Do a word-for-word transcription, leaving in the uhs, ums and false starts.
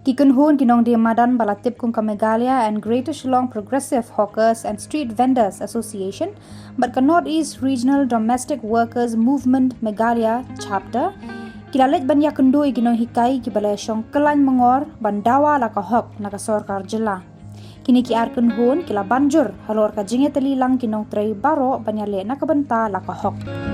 Ki kynhun ki nongdie madan ba la tip kum ka Meghalaya and Greater Shillong Progressive Hawkers and Street Vendors Association bad ka North East Regional Domestic Workers Movement Meghalaya Chapter ki la leit ban ïakynduh ïa ki nonghikai kiba la shong kyllain mangor ban dawa la ka hok na ka sorkar jylla. Kine ki ar kynhun ki la ban jur halor ka jingïatylli lang ki nongtrei baroh ban ïaleh na ka bynta la ka hok.